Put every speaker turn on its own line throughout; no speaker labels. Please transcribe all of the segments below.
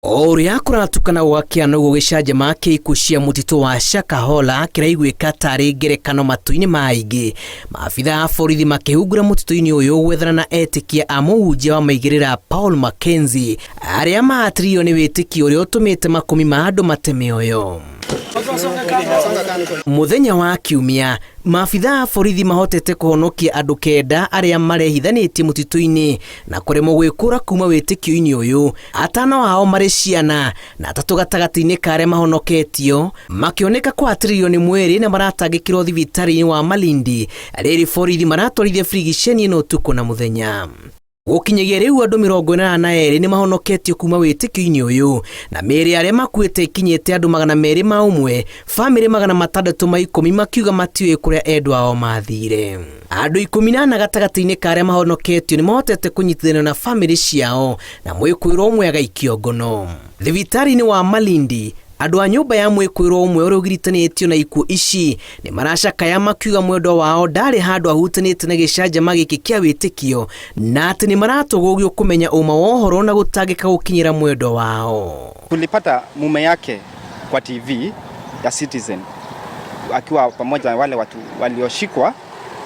O ũrĩa kũratukana gũgakĩa noguo gĩcanjama kĩa ikuũ cia mũtitũ wa Shakahola kĩraiguĩka tarĩ ngerekano matũ-inĩ ma aingĩ. Maabitha a borithi makĩhungura mũtitũ-inĩ ũyũ gwethana na etĩkia a mũhunjia wa maigĩrĩra Paul Mackenzie arĩa mahatĩrĩirio nĩ wĩtĩkio ũrĩa ũtũmĩte makũmi ma andũ mate mĩoyo. Mũthenya wa Kiumia, maabitha a borithi mahotete kũhonokia andũ kenda arĩa marehithanĩtie mũtitũ-inĩ na kũremwo gwĩkũra kuma wĩtĩkio-inĩ ũyũ. Atano ao marĩ ciana na atatũ gatagatĩ-inĩ ka arĩa mahonoketio makĩoneka kũhatĩrĩrio nĩ mwĩrĩ na maratangĩkĩrwo thibitarĩ-inĩ wa Malindi. Rĩrĩ borithi maratwarithia birigiceni ĩno ũtukũ na mũthenya. Gũkinyagia rĩu andũ 82 nĩ mahonoketio kuma wĩtĩkio-inĩ ũyũ na mĩĩrĩ ya arĩa makuĩte ĩkinyĩte andũ 201, famĩlĩ 610 makiuga matiũĩ kũrĩa endwa ao mathire. Andũ 14 gatagatĩ-inĩ ka arĩa mahonoketio nĩ mahotete kũnyitithanio na famĩlĩ ciao na mwĩkũĩrwo ũmwe agaikio ngono. Thibitarĩ-inĩ wa Malindi, andũ a nyũmba ya mwĩkũĩrwo ũmwe ũrĩa ũgiritanĩtio na ikuũ ici nĩ maracakaya makiuga mwendwa wao ndarĩ handũ ahutanĩte na gĩcanjama gĩkĩ kĩa wĩtĩkio na atĩ nĩ maratũgũgio kũmenya ũma wa ũhoro na gũtangĩka gũkinyĩra mwendwa wao.
Tulipata mume yake kwa TV ya Citizen akiwa pamoja na wale watu walioshikwa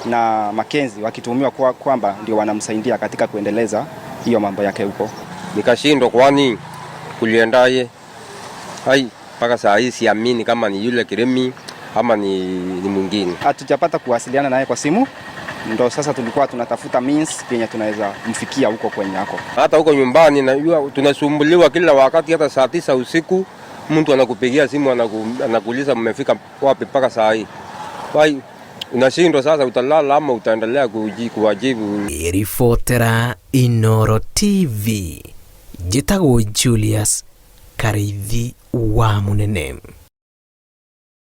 na Mackenzie wakituhumiwa kwamba ndio wanamsaidia katika kuendeleza hiyo mambo yake huko.
Nikashindwa kwani kuliendaje? Hai, mpaka saa hii siamini kama ni yule Kiremi ama ni mwingine.
Hatujapata kuwasiliana naye kwa simu, ndo sasa tulikuwa tunatafuta means yenye tunaweza mfikia huko kwenye ako.
Hata huko nyumbani najua tunasumbuliwa kila wakati, hata saa 9 usiku mtu anakupigia simu anakuuliza mmefika wapi mpaka saa hii. Wai, unashindwa sasa, utalala ama utaendelea kuwajibu.
Ribotera Inooro TV, njĩtagwo Julius Karĩithi wa Mũnene.